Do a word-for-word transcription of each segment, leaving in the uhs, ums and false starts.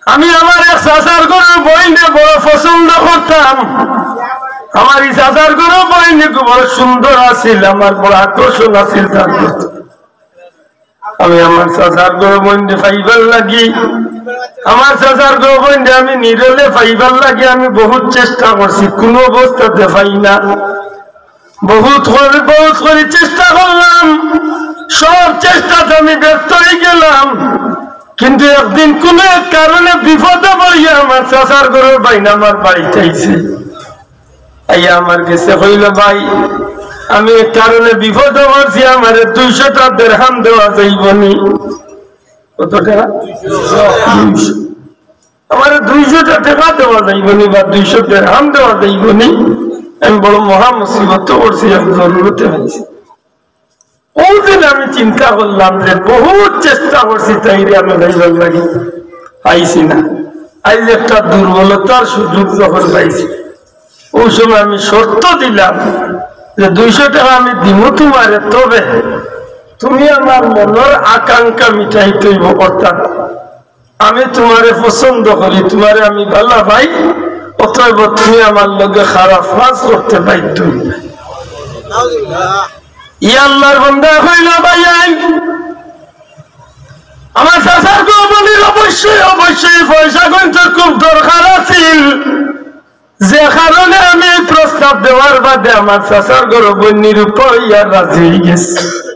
আমি আমার এক চাচার ঘরর বইনরে বড় পছন্দ করতাম। আমার ই চাচার ঘরর বইন খুব বড় সুন্দর আছিল, আমার বড় আকর্ষণ আছিল তার প্রতি। আমি আমার চাচার ঘরর বইনরে পাইবার লাগি, আমার চাচার ঘরর বইনরে আমি নিরলে পাইবার লাগি আমি বহুত চেষ্টা করছি, কুনু অবস্থাতে পাই না। বহুত করি, বহুত করি চেষ্টা করলাম, সব চেষ্টাত আমি ব্যর্থ অইগেলাম। কিন্তু একদিন কুনু এক কারণে বিপদো পড়িয়া আমার চাচার ঘরর বইন আমার বাড়িত আইছে। আইয়া আমার গেছে কইলো, "ভাই, আমি এক কারণে বিপদো পড়ছি, আমারে দুইশোটা দেরহাম দেওয়া যাইবো নি?" কত টেকা? দুইশো। আমারে দুইশোটা টেকা দেওয়া যাইবো নি বা দুইশো দেরহাম দেওয়া যাইবো নি? আমি বড় মহা মুসিবতো পড়ছি, আমি জরুরতে আইছি। অউ দিন আমি চিন্তা করলাম যে বহুত চেষ্টা করছি তাইরে আমি পাইবার লাগি, পাইছি না। আইজ একটা দুর্বলতার সুযোগ যখন পাইছি, অউ সময় আমি শর্ত দিলাম যে দুইশো টেকা আমি দিমু তুমারে, তবে তুমি আমার মনর আকাঙ্ক্ষা মিটাইতে অইবো, অর্থাৎ আমি তুমারে পছন্দ করি, তুমারে আমি ভালা পাই, অতএব তুমি আমার লগে খারাপ কাজ করতে বাধ্য অইবায়। ই আল্লার বান্দা কইলো, "ভাইয়াইন, আমার চাচার ঘরর বইনর অবশ্যই, অবশ্যই পয়সা কিন্তু খুব দরকার আছিল, যে কারণে আমি এই প্রস্তাব দেওয়ার বাদে আমার চাচার ঘরর বইন নিরুপায় অইয়া রাজি অইগেছে।"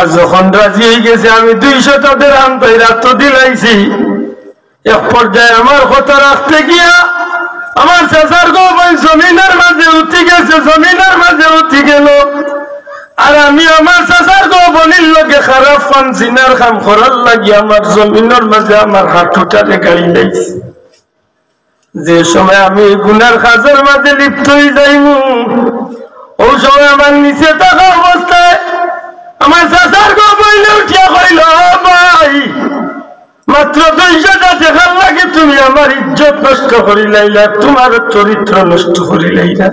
আর যখন রাজি অইগেছে, আমি দুইশোটা দেরহাম তাইর আতো দিলাইছি। এক পর্যায়ে আমার কথা রাখতে গিয়া আমার চাচার ঘরর বইন জমিনর মাঝে উঠি গেছে, জমিনর মাঝে উঠি গেলো। আর আমি আমার চাচার ঘরর বইনর লগে খারাপ ফান জিনার কাম করার লাগি আমার জমিনর মাঝে আমার হাঁটুটারে গাইলাইছি। যে সময় আমি গুনার কাজর মাঝে লিপ্ত অইযাইমু, অউ সময় আমার নিচে থাকা অবস্থায় আমার চাচার ঘরর বইনে উঠিয়া কইলো, "ও ভাই, মাত্র দুইশোটা টেকার লাগি তুমি আমার ইজ্জত নষ্ট করিলাইলায়, তুমার চরিত্র নষ্ট করিলাইলায়।"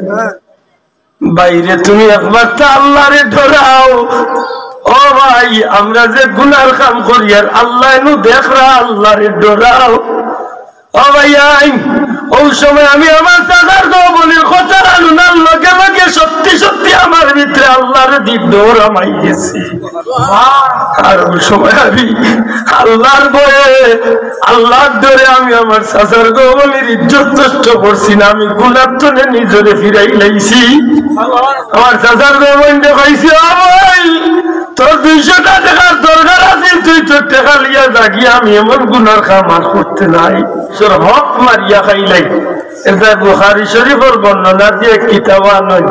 ভাইরে, তুমি একবার তো আল্লারে ডরাও। ও ভাই, আমরা যে গুনার কাম করিয়ার, আল্লায় নু দেখরা, আল্লারে ডরাও। ও ভাইয়াইন, অউ সময় আমি আমার চাচার ঘরর বইনর কথা হুনার লগে লগে সত্যি সত্যি আমার ভিতরে আল্লারে দি ডর হামাই গেছে। আর অউ সময় আমি আল্লার ভয়ে, আল্লার ডরে আমি আমার চাচার ঘরর বইনর ইজ্জত নষ্ট করছি না, আমি গুনার তনে নিজরে ফিরাইলাইছি। আমার চাচার ঘরর বইনরে কইছি, "ও ভাই, তোর দুইশোটা টেকার দরকার আছিল, তুই তোর টেকা লইয়া যাগি, আমি এমন গুনার কাম আর করতে নাই।" তোর হক মারিয়া খাইলাই। এটা বুখারী শরীফর বর্ণনা দিয়া কিতাবো আনইন।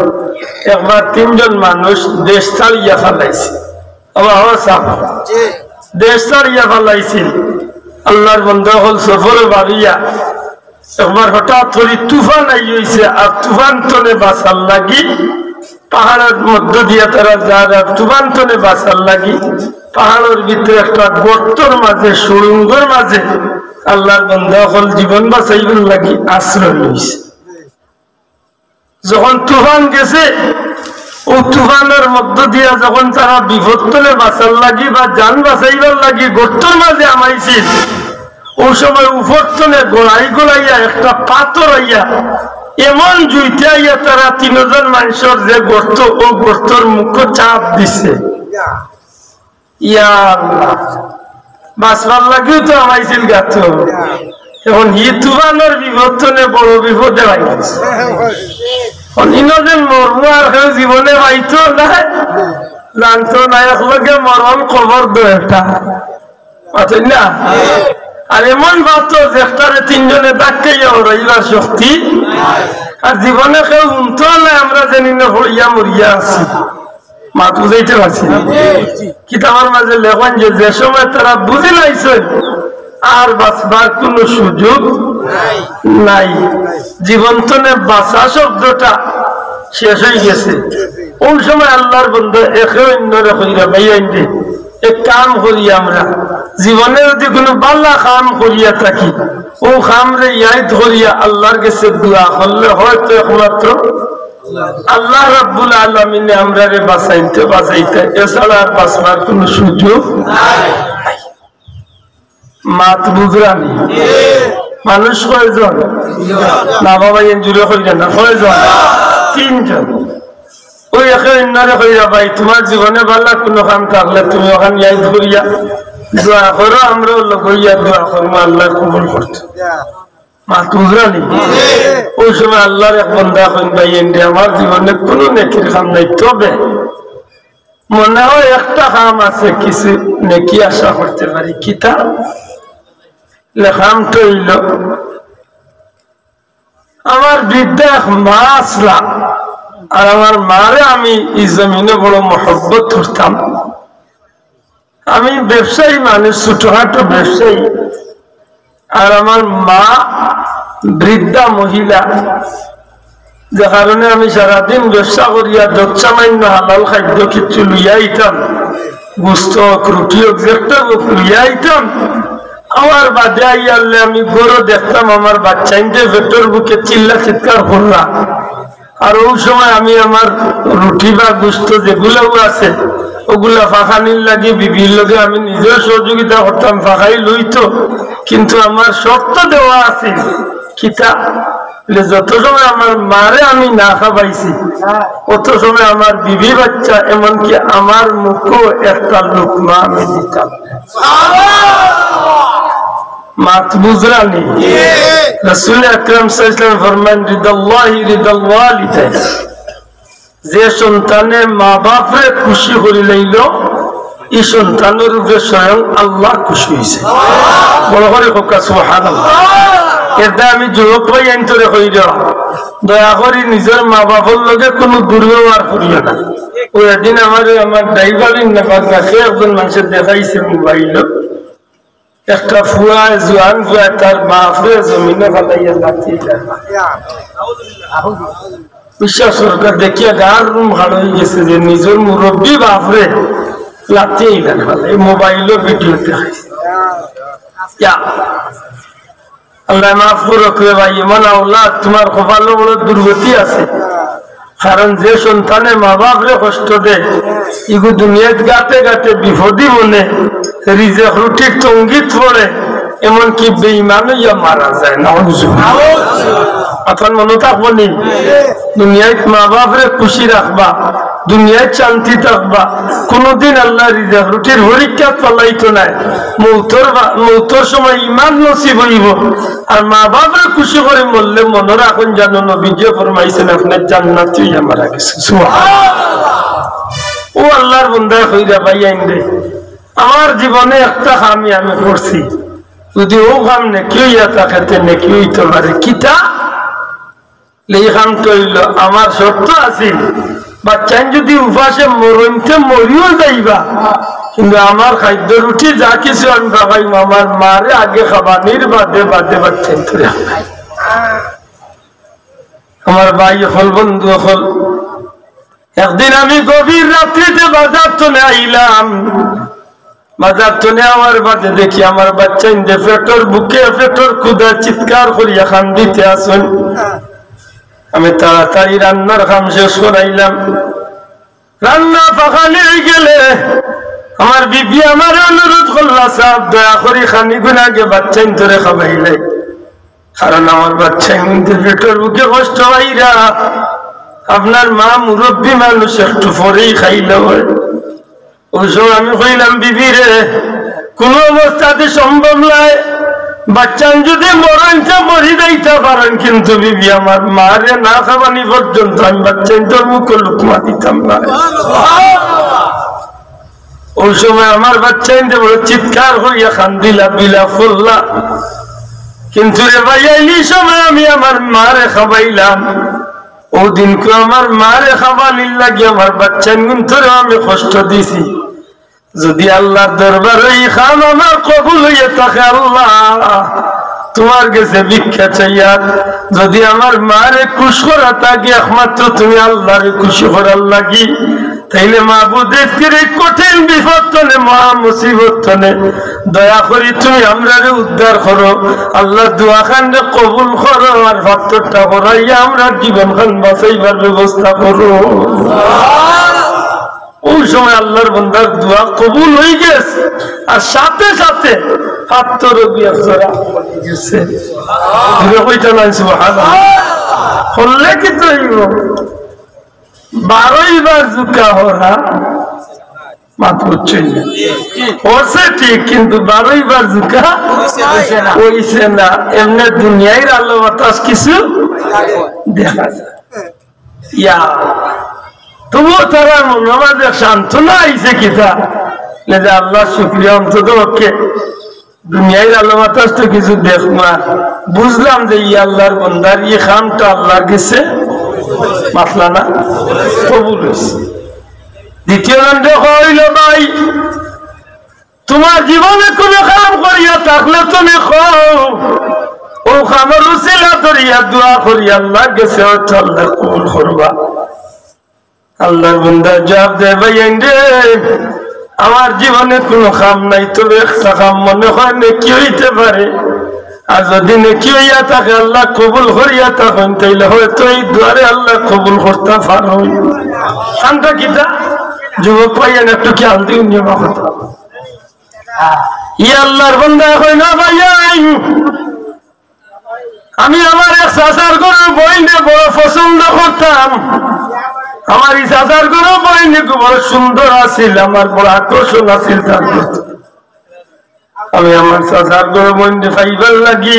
একবার তিনজন মানুষ দেশ ছাড়িয়া ফালাইছে। আবার আওয়াজ সাফ। জি। দেশ ছাড়িয়া ফালাইছিল। আল্লার বান্দা অকল সফরে বারইয়া একবার হঠাৎ করি তুফান আই অইছে, আর তুফান তনে বাঁচার লাগি পাহাড়র মধ্য দিয়া তারা যার, আর তুফান তনে বাঁচার লাগি পাহাড়র ভিতরে একটা গর্তর মাঝে, সুড়ঙ্গর মাঝে আল্লার বান্দা অকল জীবন বাঁচাইবার লাগি আশ্রয় লইছে। যখন তুফান গেছে, অউ তুফানর মধ্য দিয়া যখন তারা বিপদ তনে বাঁচার লাগি বা জান বাঁচাইবার লাগি গর্তর মাঝে হামাইছিল, অউ সময় উপর তনে গড়াই গড়াইয়া একটা পাথর আইয়া এমন জুইতে আইয়া তারা তিনজন মানষর যে গর্ত, অউ গর্তর মুখো চাপ দিছে। ইয়া আল্লাহ, বাঁচবার লাগিউ তো হামাইছিল গাতো। এখন হি তুফানর বিপদ তনে বড় বিপদে আইছে। এখন ইনো যে মরমু আর কেউ জীবনে পাইতো না, জানতো না, একলগে মরণ কবর দুইটা। মাতইন না? আর এমন পাথর যেটারে তিনজনে ধাক্কাইয়া উড়াইবার শক্তি, আর জীবনে কেউ হুনতো না, আমরা যেন ইনো পড়িয়া মরিয়া আছি। মাত বুঝাইতে পারছি না? কিতাবর মাঝে লেখইন যে, যে সময় তারা বুঝিলাইছে আর বাঁচবার কুনু সুযোগ নাই, জীবন তনে বাঁচা শব্দটা শেষ অই গেছে, অউ সময় আল্লার বান্দা একে অইন্যরে কইরা, "ভাইয়াইন রে, এক কাম করি আমরা, জীবনে যুদি কুনু ভালা কাম করিয়া থাকি, অউ কামরে ইয়াদ করিয়া আল্লার গেছে দোয়া করলে হয়তো একমাত্র আল্লাহ রাব্বুল আলামিনে আমরারে বাঁচাইতে, বাঁচাইতে, এছাড়া আর বাঁচবার কুনু সুযোগ নাই।" মাত বুঝরা নি? মানুষ কয়জন? না বাবা, এন জুরে কইরা না, কয়জন? তিনজন। ওই একে অন্যরে কইরা, "ভাই, তুমার জীবনে ভালা কুনু কাম থাকলে তুমি অখান ইয়াদ করিয়া দোয়া করো, আমরাও লগইয়া দোয়া করমু, আল্লায় কবুল করতো।" মাত বুঝরা নি? ওই সময় আল্লার এক বন্দা কইন, "ভাই, এন্ডে আমার জীবনে কুনু নেকির কাম নাই, তবে মনে হয় একটা কাম আছে, কিছু নেকি আশা করতে পারি।" কিতা? লে কামটা অইলো, আমার বৃদ্ধা এক মা আছলা, আর আমার মারে আমি ই জমিনে বড় মহব্বত করতাম। আমি ব্যবসায়ী মানুষ, ছোটখাটো ব্যবসায়ী, আর আমার মা বৃদ্ধা মহিলা, যে কারণে আমি সারাদিন ব্যবসা করিয়া যত সামান্য হালাল খাদ্য কিছু লইয়া আইতাম, গোস্ত হোক, রুটি হোক, যেটা হোক লইয়া আইতাম। আমার বাদে আইয়ারলে আমি ঘরো দেখতাম আমার বাচ্চাইন্তে পেটর ভুকে চিল্লা চিৎকার কররা। আর ওই সময় আমি আমার রুটি বা গোস্ত যেগুলাও আছে, ওগুলা ফাঁকানির লাগি বিবির লগে আমি নিজেও সহযোগিতা করতাম, ফাঁকাই লইতো। কিন্তু আমার শর্ত দেওয়া আছে, কিতা? বলে, যত সময় আমার মারে আমি না খাবাইছি, অত সময় আমার বিবি বাচ্চা, এমনকি আমার মুখও একটা লুকমা আমি দিতাম না। মাত বুঝরা নি? রাসূল আকরাম সাল্লাল্লাহু আলাইহি ওয়াসাল্লাম ফরমান, "রিদাল্লাহি রিদাল ওয়ালিদাইন।" যে সন্তানে মা বাপরে খুশি করি লইল, ই সন্তানর উপরে স্বয়ং আল্লাহ খুশি হইছে। বড় করি কউক্কা সুবহানাল্লাহ। এরদায় আমি যুবক ভাইয়াইন্তরে কইরা, দয়া করি নিজর মা বাপর লগে কুনু দুর্ব্যবহার করিও না। ওই এদিন আমার, আমার ড্রাইভারিং নাম্বার কাছে একজন মানুষে দেখাইছে মোবাইলো, একটা ফুয়া, জোয়ান ফুয়া, তার বাপরে জমিনো ফালাইয়া লাথি দেয়। বিশ্বাস করউক্কা, দেখিয়া গার রুম হাড় হয়ে গেছে যে নিজর মুরব্বী বাপরে লাথি দিলা ফালাই, মোবাইলো ভিডিও দেখাইছে। ইয়া, আল্লাহ মাফ করউক রে ভাই, এমন আওলাদ তুমার কপালো বড় দুর্গতি আছে। কারণ যে সন্তানে মা বাপরে কষ্ট দেয়, ইগু দুনিয়াত গাতে গাতে বিপদি বনে, রিজেক রুটির তঙ্গিত পড়ে, এমনকি বেঈমান হইয়া মারা যায়। নাউজুবিল্লাহ। আপনার মনো থাকবো নি? দুনিয়াত মা বাপরে খুশি রাখবা, দুনিয়াত শান্তি থাকবা, কুনুদিন আল্লাহ রিজেক রুটির পরীক্ষাত ফালাইতো নায়। মৌতর বা-, মৌতর সময় ইমান নসিব হইব। আর মা বাপরে খুশি করি মরলে মনো রাখইন, জানো নবীজিয়ে ফরমাইছইন, আপনে জান্নাতি হইয়া মারা গেছইন। সুবহানাল্লাহ। ও আল্লাহর বন্দায় কইরা, ভাইয়াইন রে, আমার জীবনে একটা কামই আমি করছি, যদি ও কাম নেকি হইয়া থাকে, তে নেকি হইতে পারে। কিতা? লে ই কামটা অইলো, আমার শর্ত আছিল, বাচ্চাইন যদি উপাসে মরইন তে মরিও যাইবা, কিন্তু আমার খাদ্য রুটি যা কিছু আমি ফাকাইমু, আমার মারে আগে খাবানির বাদে, বাদে বাচ্চাইনতরে খাবাইমু। আমার ভাই অকল, বন্ধু অকল, একদিন আমি গভীর রাত্রিতে বাজার তনে আইলাম, বাজার তনে আওয়ার বাদে দেখি আমার বাচ্চাইন্তে পেটর ভুকে, পেটর ক্ষুধা চিৎকার করিয়া কান্দিতে আছইন। আমি তাড়াতাড়ি রান্নার কাম শেষ করাইলাম। রান্না ফাকানি অইগেলে আমার বিবি আমারে অনুরোধ করলা, "সাব, দয়া করি খানিগুন আগে বাচ্চাইন্তরে খাবাইলাই।" কারণ আমার বাচ্চাইন্তে পেটর ভুকে কষ্ট পাইরা, আপনার মা মুরব্বী মানুষ, একটু পরেই খাইলে হয়। ওই সময় আমি কইলাম, "বিবি রে, কুনু অবস্থাতে সম্ভব নায়, বাচ্চাইন যদি মরইন তে মরি যাইতা পারইন, কিন্তু বিবি আমার মারে না খাবানি পর্যন্ত আমি বাচ্চাইন্তর মুখো লুকমা দিতাম না।" ওই সময় আমার বাচ্চাইন্তে বড় চিৎকার করিয়া কান্দিলা, বিলাপ করলা। কিন্তু রে ভাইয়াইন, ই সময় আমি আমার মারে খাবাইলাম। ও দিনকু আমার মারে খাবানির লাগি আমার বাচ্চাইনগুনতরে আমি কষ্ট দিছি। যদি আল্লাহর দরবারো ই কাম আমার কবুল হইয়া থাকে, আল্লাহ, তুমার গেছে ভিক্ষা চাইয়ার। যদি আমার মারে খুশ করা থাকে একমাত্র তুমি আল্লাহরে খুশি করার লাগি, তাইলে মাবুদ, আইজকুর এই কঠিন বিপদ তনে, মহা মুসিবত তনে দয়া করি তুমি আমরারে উদ্ধার করো। আল্লাহ, দোয়া খানরে কবুল করো, আর পাথরটা হরাইয়া আমরার জীবন খান বাঁচাইবার ব্যবস্থা করো। ওই সময় আল্লাহর বন্দার দোয়া কবুল হয়ে গেছে, আর সাথে সাথে পাত্তর গিয়া জোড়া পড়ি গেছে। জোরে কইতা নাই সুবহানাল্লাহ। করলে কিতা অইবো? বারোই বার জুকা হরা মাত বুঝছইন না। হরছে ঠিক, কিন্তু বারোই বার জুকা অইছে না। এমনে দুনিয়ার আলো বাতাস কিছু দেখা যায়। ইয়া, তবুও তারার মনর মাঝে সান্ত্বনা আইছে কিতা? না যে আল্লাহর শুকরিয়া, অন্তত পক্ষে দুনিয়ার আলো বাতাস তো কিছু দেখমু। বুঝলাম যে ই আল্লাহর বন্দার ই কামটা আল্লাহর গেছে মাতলা না, কবুল অইছে। দ্বিতীয় জনরে কইল, ভাই, তুমার জীবনে কুনু কাম করিয়া থাকলে তুমি কও, অউ কামর উসিলা করিয়া দোয়া করি আল্লাহর গেছে, হয়তো আল্লাহ কবুল করবা। আল্লাহর বন্দা জবাব দেয়, ভাইয়াইন রে, আমার জীবনে কুনু কাম নাই, তবে একটা কাম মনে হয় নেকি অইতে পারে। আর যদি নেকি অইয়া থাকে, আল্লাহ কবুল করিয়া থাকইন, তাইলে হয়তো ই দোয়ারে আল্লাহ কবুল করতা পারইন। কামটা কিতা? যুবক ভাইয়াইন, একটু খেয়াল দিন, নিয়ম কথা। ই আল্লাহর বন্দা কইল, ভাইয়াইন, আমি আমার এক চাচার ঘরর বইনরে বড় পছন্দ করতাম। আমার ই চাচার ঘরর বইন খুব বড় সুন্দর আছিল, আমার বড় আকর্ষণ আছিল তার প্রতি। আমি আমার চাচার ঘরর বইনরে পাইবার লাগি,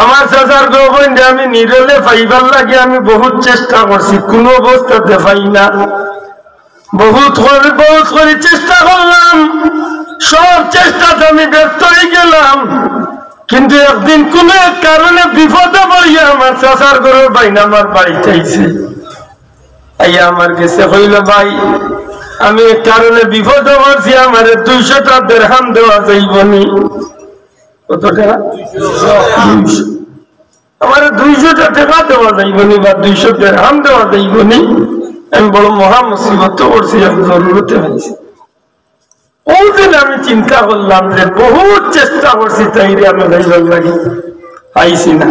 আমার চাচার ঘরর বইনরে আমি নিরলে পাইবার লাগি আমি বহুত চেষ্টা করছি, কুনু অবস্থাতে পাই না। বহুত করি, বহুত করি চেষ্টা করলাম, সব চেষ্টাত আমি ব্যর্থ অইগেলাম। কিন্তু একদিন কুনু এক কারণে বিপদে পড়িয়া আমার চাচার ঘরর বইন আমার বাড়িত আইছে। আইয়া আমার গেছে কইল, ভাই, আমি এক কারণে বিপদে পড়ছি, আমারে দুইশোটা দেরহাম দেওয়া যাইবনি? কত টেকা? দুইশো। আমারে দুইশোটা টেকা দেওয়া যাইবনি বা দুইশো দেরহাম দেওয়া যাইবনি? আমি বড় মহা মুসিবতে পড়ছি, আমি জরুরতে আইছি। অউ দিন আমি চিন্তা করলাম যে বহুত চেষ্টা করছি তাইরে আমি পাইবার লাগি, পাইছি না।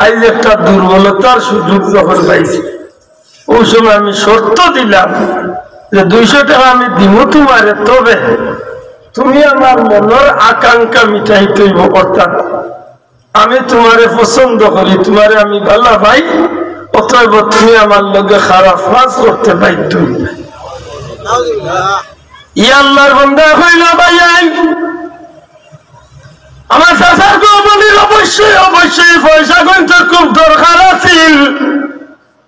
আইজ একটা দুর্বলতার সুযোগ যখন পাইছি, অউ সময় আমি শর্ত দিলাম যে দুইশো টেকা আমি দিমু তুমারে, তবে তুমি আমার মনর আকাঙ্ক্ষা মিটাইতে অইবো, অর্থাৎ আমি তুমারে পছন্দ করি, তুমারে আমি ভালা পাই, অতএব তুমি আমার লগে খারাপ কাজ করতে বাধ্য অইবায়। ই আল্লাহর বন্দা কইল, ভাইয়াইন, আমার চাচার ঘরর বইনর অবশ্যই, অবশ্যই পয়সা কিন্তু খুব দরকার আছিল,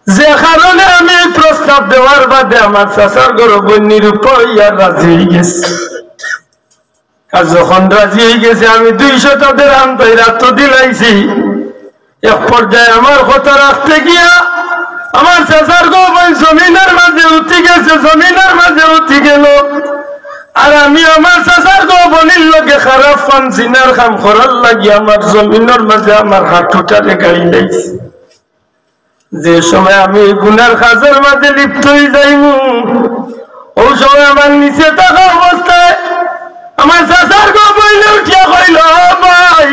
যে কারণে আমি এই প্রস্তাব দেওয়ার বাদে আমার চাচার ঘরর বইন নিরুপায় অইয়া রাজি অইগেছে। আর যখন রাজি অইগেছে, আমি দুইশোটা দেরহাম তাইর আতো দিলাইছি। এক পর্যায়ে আমার কথা রাখতে গিয়া আমার চাচার ঘরর বইন জমিনর মাঝে উঠি গেছে, জমিনর মাঝে উঠি গেল। আর আমি আমার চাচার ঘরর বইনর লগে খারাপ কাম, জিনার কাম করার লাগি আমার জমিনর মাঝে আমার হাঁটুটারে গাড়ি লাইছি। যে সময় আমি গুনার কাজর মাঝে লিপ্ত অই যাইমু, অউ সময় আমার নিচে থাকা অবস্থায় আমার চাচার ঘরর বইনে উঠিয়া কইল, "ও ভাই,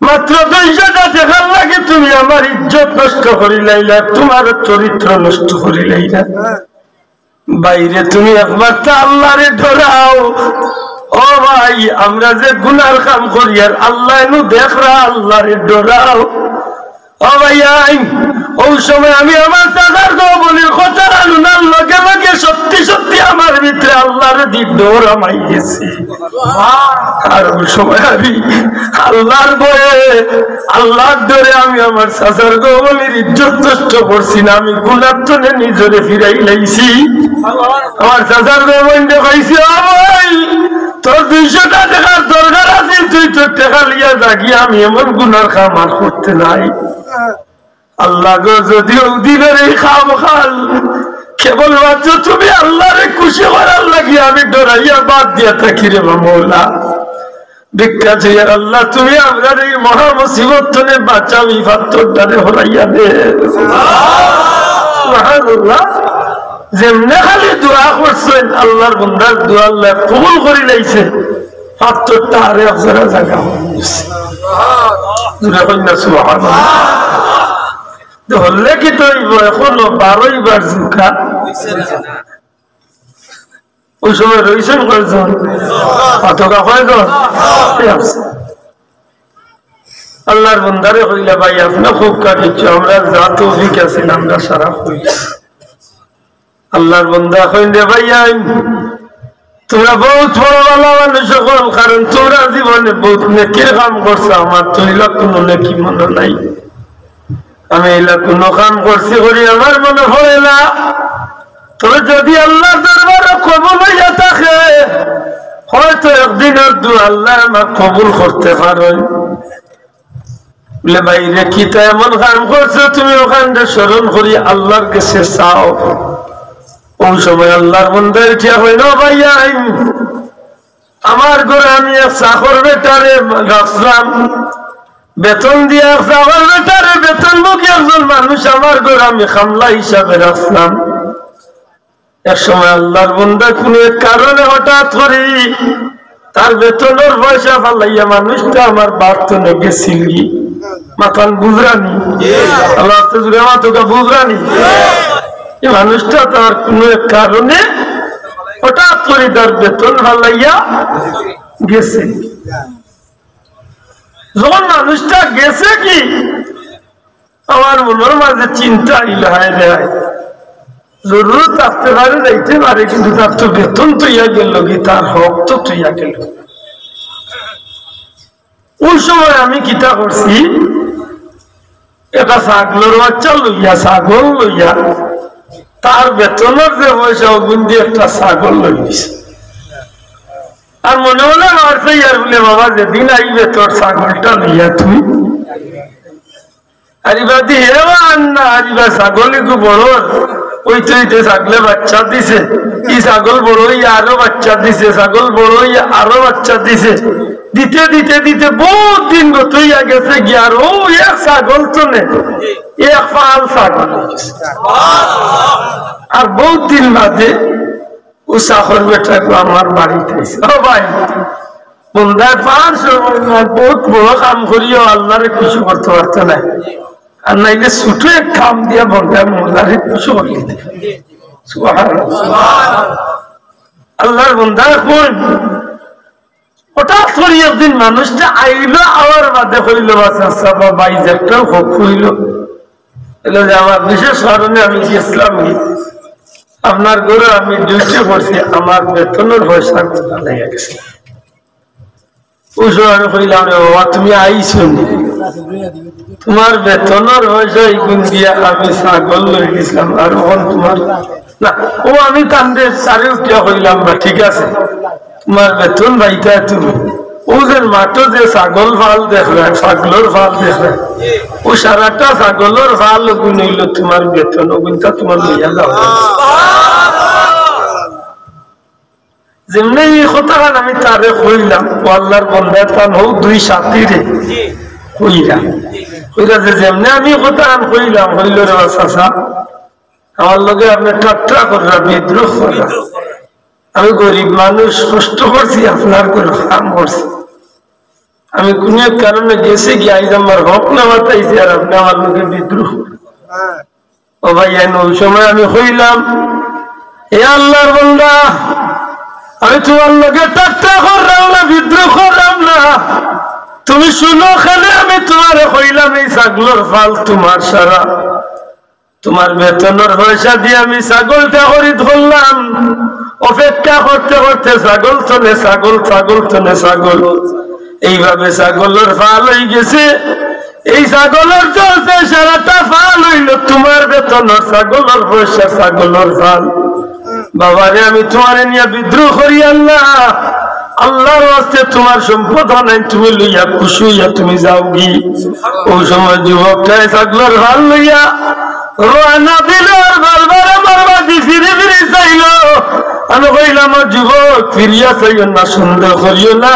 মাত্র দুইশোটা টেকার লাগি তুমি আমার ইজ্জত নষ্ট করিলাইলা, তুমার চরিত্র নষ্ট করিলাইলা।" ভাইরে, তুমি একবার তো আল্লাহরে ডরাও। ও ভাই, আমরা যে গুনার কাম করি আর আল্লাহ নু দেখরা, আল্লাহরে ডরাও। ও ভাইয়াইন, অউ সময় আমি আমার চাচার ঘরর বইনর কথা হুনার লগে লগে সত্যি সত্যি আমার ভিতরে আল্লাহর দি ডর হামাই গেছে। আর অউ সময় আমি আল্লাহর ভয়ে, আল্লাহর ডরে আমি আমার চাচার ঘরর বইনর ইজ্জত নষ্ট করছি না, আমি গুনার তনে নিজরে ফিরাই লাইছি। আমার চাচার ঘরর বইনরে কইছি, "ও ভাই, তোর দুইশোটা টেকার দরকার আছিল, তুই তোর টেকা লইয়া যাগি, আমি এমন গুনার কাম আর করতে নাই।" আল্লাহ গো, যদি অউ দিনর এই কাম খান কেবলমাত্র তুমি আল্লাহরে খুশি করার লাগি আমি ডরাইয়া বাদ দিয়া থাকি রে বা মৌলা। ভিক্ষা চাইয়ার আল্লাহ, তুমি আমরারে এই মহা মুসিবত তনে বাঁচাও, ই পাত্থরটারে হরাইয়া দেও। সুবহানাল্লাহ। যেমনে খালি দোয়া করছইন, আল্লাহর বন্দার দোয়া আল্লায় কবুল করি লাইছে। পাত্থরটা আরো এক জোড়া জাগা অই গেছে। জোরে কইন না সুবহানাল্লাহ। তো হলে কিতা অইবো? এখনো বারোই বার জুকা। অউ সময় রইছইন কয়জন? অতকা কয়জন? আল্লাহর বন্দারে কইলা, "ভাই, আপনে খুব কাটিচ্ছ, আমরা যা তৌফিক আছিল, আমরা সারা কইছি।" আল্লাহর বন্দা কইন, "রে ভাইয়াইন, তুমরা বউত বড় ভালা মানুষ অকল, কারণ তুমরা জীবনে বউত নেকির কাম করছো, আমার তো ইলা কুনু নেকি মনো নাই। আমি ইলা কুনু কাম করছি করি আমার মনো পড়ে না। তবে যদি আল্লাহর দরবারো কবুল অইয়া থাকে, হয়তো একদিনর দোয়া আল্লায় আমার কবুল করতে পারইন।" বলে, "ভাইরে, কিতা এমন কাম করছো তুমি, অখানরে স্মরণ করি আল্লাহর গেছে চাও।" অউ সময় আল্লাহর বন্দায় উঠিয়া কইন, "ও ভাইয়াইন, আমার ঘরো আমি এক চাকর বেটারে রাখছিলাম, বেতন দিয়া এক চাকর বেটারে, বেতনভোগী একজন মানুষ আমার ঘরো আমি কামলা হিসাবে রাখছিলাম। এক সময় আল্লাহর বন্দা কুনু এক কারণে হঠাৎ করি তার বেতনর পয়সা ফালাইয়া মানুষটা আমার বাড়ি থনে গেছিলগি।" মাতইন বুঝরানি? আল্লাহ তো জুড়ে মাতউক্কা বুঝরানি? এই মানুষটা তার কুনু এক কারণে হঠাৎ করি তার বেতন ফালাইয়া গেছে। যখন মানুষটা গেছে কি, আমার মনর মাঝে চিন্তা আইল, হায় রে হায়, জরুরত থাকতে পারে, যাইতে পারে, কিন্তু তার তো বেতন থইয়া গেলগি, তার হক তো থইয়া গেল। অউ সময় আমি কিতা করছি, একটা ছাগলর বাচ্চা লইয়া, ছাগল লইয়া, তার বেতনর যে পয়সা অগুন দি একটা ছাগল লই নিছি। আর মনে মনে মারছে ইয়ার বলে, "বাবা, যেদিন আইবে তোর ছাগলটা লইয়া তুই।" আর ইবা দি হে বা আন্না, আর ইবা ছাগল ইগু বড় অইতে অইতে ছাগলে বাচ্চা দিছে। ই ছাগল বড় অইয়া আরো বাচ্চা দিছে, ছাগল বড় অইয়া আরো বাচ্চা দিছে। দিতে দিতে দিতে বউত দিন গত অইয়া গেছে গিয়া, আর অউ এক ছাগল থনে এক ফাল ছাগল অই গেছে। আর বউত দিন বাদে অউ চাকর বেটাগু আমার বাড়িত আইছে। ও ভাই, বন্দায় পাঁচ সময় বউত বড় কাম করিও আল্লাহরে খুশি করতে পারতো না, আর নাইলে ছোট এক কাম দিয়া বন্দায় মওলারে খুশি করি দিতে। সুবহানাল্লাহ। আল্লাহর বন্দা কইন, হঠাৎ করি একদিন মানুষটা আইলো, আওয়ার বাদে কইলো, "বাস, আচ্ছা, বা ভাই, যে একটা হক কইলো, কইলো যে আমার বিশেষ কারণে আমি গেছিলাম, আপনার ঘরো আমি ডিউটি করছি, আমার বেতনর পয়সা কথা লেগে গেছে।" অউ সময় আমি কইলাম, "রে বাবা, তুমি আইছো নি? তুমার বেতনর পয়সা ইগুন দিয়া আমি ছাগল লই গেছিলাম, আর অখন তুমার না।" অউ আমি তানরে সারে উঠিয়া কইলাম, "বা ঠিক আছে, তুমার বেতন পাইতায় তুমি।" অউ যে মাঠো যে ছাগল ফাল দেখরায়, ছাগলর ফাল দেখরায়, অউ সারাটা ছাগলর ফাল অগুন অইলো তুমার বেতন, অগুনতা তুমার লইয়া যাও। যেমনে ই কথাখান আমি তারে কইলাম, অউ আল্লাহর বন্দায় তান হউ দুই সাথীরে কইরা, কইরা যে যেমনে আমি কথাখান কইলাম, কইলো, "রে বা চাচা, আমার লগে আপনে ঠাট্টা কররা, বিদ্রুপ কররা। আমি গরিব মানুষ, কষ্ট করছি, আপনার ঘরো কাম করছি। আমি কুনু এক কারণে গেছি গি, আইজ আমার হক নেওয়াত আইছি, আর আপনে আমার লগে বিদ্রুপ কররা।" ও ভাইয়াইন, অউ সময় আমি কইলাম, "হে আল্লাহর বন্দা, আমি তুমার লগে ঠাট্টা কররাম না, বিদ্রুপ কররাম না। তুমি হুনো কেনে, আমি তুমারে কইলাম ই ছাগলর ফাল তুমার সারা। তুমার বেতনর পয়সা দিয়া আমি ছাগলটা খরিদ করলাম। অপেক্ষা করতে করতে ছাগল থনে ছাগল, ছাগল থনে ছাগল, এইভাবে ছাগলর ফাল অই গেছে।" এই ছাগলর চলতে সারাটা ফাল অইলো তুমার বেতনর ছাগলর পয়সা, ছাগলর ফাল। বাবারে, আমি তুমারে নিয়া বিদ্রুপ করিয়ার না, আল্লাহর ওয়াস্তে তুমার সম্পদ নাই, তুমি লইয়া খুশি অইয়া তুমি যাওগি। অউ সময় যুবকটায় ছাগলর ফাল লইয়া রওয়ানা দিল, আর বারবার আমার বাদি ফিরি ফিরি চাইলো। আমি কইলাম, "ও যুবক, ফিরিয়া চাইও না, সন্দেহ করিও না,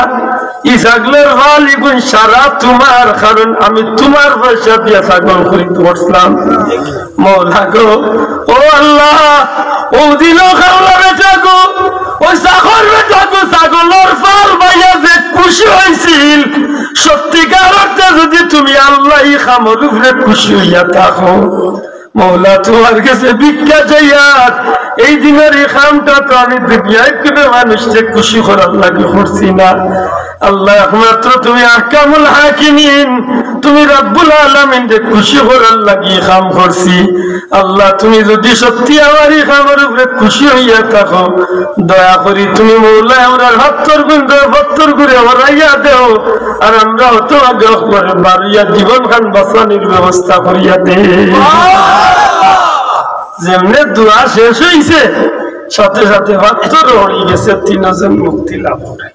ই ছাগলর ফাল ইগুন সারা তুমার, কারণ আমি তুমার পয়সা দিয়া ছাগল খরিদ করছিলাম।" মওলা গো, ও আল্লাহ, অউ দিনও কামলা বেটাগু, অউ চাকর বেটাগু ছাগলর ফাল পাইয়া যে খুশি অইছিল, সত্যিকার অর্থে যুদি তুমি আল্লাহ ই কামর উপরে খুশি অইয়া থাকো, মওলা, তুমার গেছে ভিক্ষা চাইয়ার, এই দিনর ই কামটা তো আমি দুনিয়ার কুনু মানুষরে খুশি করার লাগি করছি না। আল্লাহ, একমাত্র তুমি আহকামুল হাকিমিন, তুমি রব্বুল আলামিনরে খুশি করার লাগি কাম করছি। আল্লাহ, তুমি যদি সত্যি আমার ই কামর উপরে খুশি অইয়া থাকো, দয়া করি তুমি মৌলায় আমরার পাত্থরগুইন, পাত্থরগুরে হরাইয়া দেও, আর আমরা অত আগে করে বারইয়া জীবনখান বাঁচানির ব্যবস্থা করিয়া দে। যেমনে দোয়া শেষ অইছে, সাথে সাথে পাত্থর হরি গেছে, তিনজন মুক্তি লাভ করে।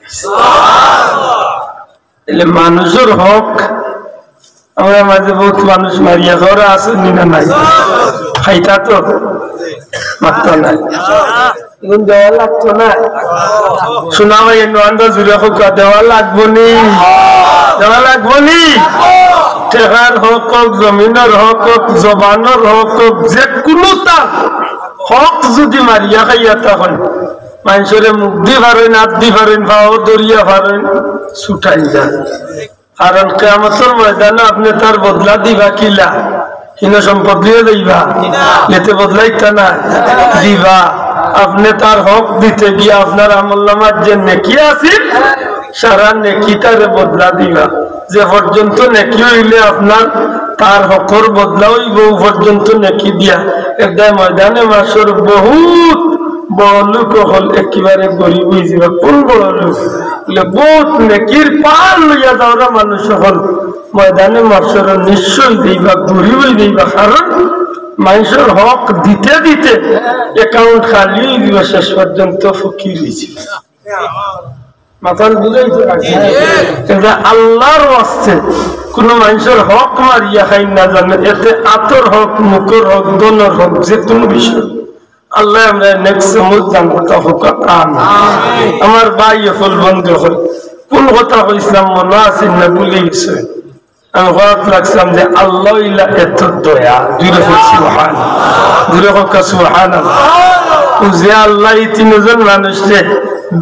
তাইলে মানুষর হক, আমরার মাঝে বউত মানুষ মারিয়া খাওরা আছে নি না নাই? খাইতা তো? মারতা নাই। এখন দেওয়া লাগতো না? শোনা ভাই, এ নোয়ান্দা জুড়ে হোক, দেওয়া লাগবো নি? দেওয়া লাগবো নি? টেকার হক হোক, জমিনর হক হোক, জবানর হক হোক, যে কুনুতা হক যদি মারিয়া খাইয়া তখন মানষরে মুখ দি পারইন, আত দি পারইন, পাও ধরিয়া পারইন, ছুটাই যান। কারণ কিয়ামতর ময়দানো আপনে তার বদলা দিবা কিলা? হিনো সম্পদ লইয়া যাইবা? এতে বদলা ইতা না দিবা। আপনে তার হক দিতে গিয়া আপনার আমলনামাত যে নেকি আছিল, সারা নেকি তারে বদলা দিবা। যে পর্যন্ত নেকি অইলে আপনার তার হকর বদলা অইবো, অউ পর্যন্ত নেকি দিয়া। এরদায় ময়দানে মাশর বউত বড় লোক অকল একেবারে গরিব অইযিবা। কোন বড় লোক? বলে, বউত নেকির পাহাড় লইয়া যাওরা মানুষ অকল ময়দানে মাশরো নিঃস্ব অইযিবা, গরিব অইযিবা। কারণ মানষর হক দিতে দিতে অ্যাকাউন্ট খালি অইযিবা, শেষ পর্যন্ত ফকির অইযিবা। মাতাল বুঝাইতে পারছি। কিন্তু আল্লাহর ওয়াস্তে কুনু মানষর হক মারিয়া খাইন না জানে, এতে আতর হক, মুখর হক, ধনর হক, যে কুনু বিষয়। আল্লাহ আমরারে নেক সমুজ দান করতা হোক, আমিন। আমার ভাই অকল, বন্ধু অকল, কোন কথা কইছিলাম মনো আছে না ভুলি গেছি। আমি কওয়াত লাগছিলাম যে আল্লাহ অইলা এত দয়া। জুরে কও সুবহানাল্লাহ। জুরে কও সুবহানাল্লাহ। অউ যে আল্লায় ই তিনজন মানুষরে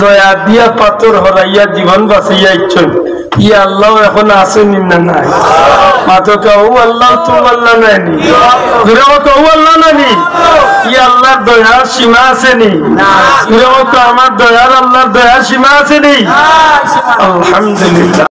দয়া দিয়া পাথর হরাইয়া জীবন বাঁচাইয়া আইছইন, ই আল্লাহ এখন আছইন নি না নাই? মাতো কা, অউ আল্লাহ তো আল্লাহ নায় নি? জুরে কও, অউ আল্লাহ নায় নি? ই আল্লাহর দয়ার সীমা আছে নি? জুরে কও, আমার দয়ার আল্লাহর দয়ার সীমা আছে নি? আলহামদুলিল্লাহ।